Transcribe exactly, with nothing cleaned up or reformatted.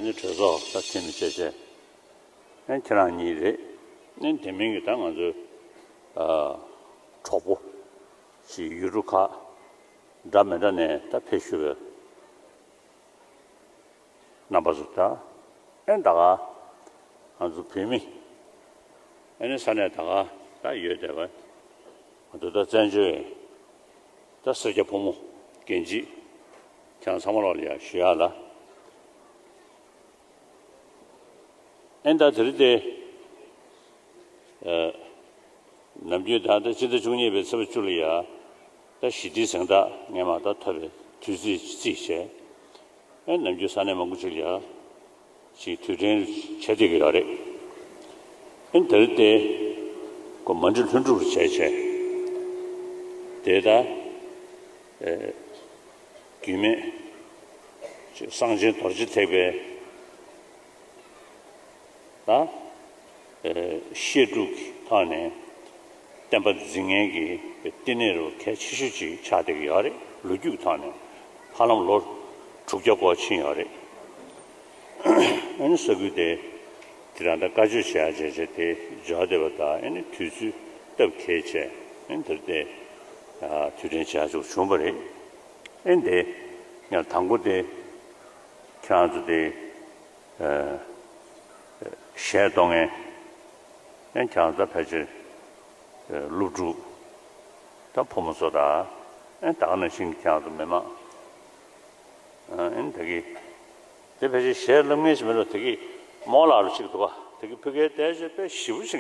ནི་གྲོས་ཚོགས་ད་ཐེངས་མི་བྱས་བྱས། ཨན་ཁྱེད་རང་གཉིས་རེད། ཨན་དེ་མིན་གྱི་ད་ང་ཚོའི་ཨ་གྲོགས་པོ་ཞིག་ཡུལ་གྲུ་ཁག་འདྲ་མི་འདྲ་ནས་ད་ཕེབས་བཞུགས་པའི་རྣམ་པ་ཚོ། ད་ཨན་ད་ག་ང་ཚོ་བོད་མི་ཨ་ནི་ས་གནས་ད་ག་ད་ཡོད་བསྡད་པ། ང་ཚོ་ད་བཙན་བྱོལ་ད་སེར་སྐྱ་ཕོ་མོ་རྒན་བྱིས་ཁྱེད་རང་ཚང་མ་ལོག་ལ་ཡ་ཞུ་ཡག་ལ། ཨན་ད་དེ་རིང་དེ་ཨ་ནམ་རྒྱུན་ད་ལྟ་སྤྱི་ཟླ་བཅུ་གཉིས་པའི་ཚེས་པ་བཅུ་ལ་ཡ་ད་ཞི་བདེའི་གཟེངས་རྟགས་སྔས་མ་ད་ཐོབ་པའི་དུས་ཚིགས་རྩིས་བྱས། ཨན་ནམ་རྒྱུན་ས་གནས་མང་པོ་ཅིག་ལ་ཡ་ཅིག་དུས་དྲན་བྱེད་བསྡད་ཀྱི་ཡོད་རེད། ཨན་དེ་རིང་དེ་ཁོ་མ་འགྲིག་ལྷུན་གྲུབ་བྱས་བྱས། དེ་ད་ཨེ་རྒྱུད་སྨད་ཅིག་གསང་ཆེན་རྡོ་རྗེ་ཐེག་པའི་ད་ཨེ་བཤད་སྒྲུབ་ཀྱི་ཐོག་ནས་བསྟན་པ་འཛིན་མཁན་གྱི་བསྟི་གནས་རུ་གལ་ཆེ་ཤོས་ཅིག་ཆགས་བསྡད་ཀྱི་ཡོད་རེད། ལོ་རྒྱུས་ཀྱི་ཐོག་ནས་ཧ་ལམ་ལོ་དྲུག་བརྒྱ་སྐོར་ཕྱིན་ཡོད་རེད། ཨ་ནི་ས་ཁུལ་དེ་དེ་རང་ད་བཀའ་ཆོས་བྱེད་ཡག་བྱས་བྱས་དེ་འབྱོར་བསྡད་པ་དང་། ཨ་ནི་དུས་ཚོད་སྟབས་འཁེལ་བྱས། ཨ་ནི་དེར་དེ་དུས་དྲན་བྱེད་ཡག་ཅིག་བྱུང་བ་རེད། ཨ་ནི་དེ་ཡང་དང་པོ་དེ་ཁྱེད་རང་ཚོ་དེ་ཨ་གཞས་གཏོང་མཁན། ཨ་ནི་ཁྱེད་རང་ཚོ་ཕལ་ཆེར་ཨ་སློབ་ཕྲུག་དང་ཕོ་མོ་ཚོ་དང་། ཨ་ནི་ད་ག་ནང་བཞིན་ཁྱེད་རང་ཚོ་མི་མང་། ཨ་ནི་ད་གི་དེ་ཕལ་ཆེར་གཞས་བསླབ་མཁན་ཞིག་མེད་རོགས། དེ་གི་རྨོ་ལགས་རུ་ཅིག་འདུག་ག་དེ་གི་ཕ་གིར་བསྡད་བྱས་དཔེ་ཞེ་པོ་ཞིག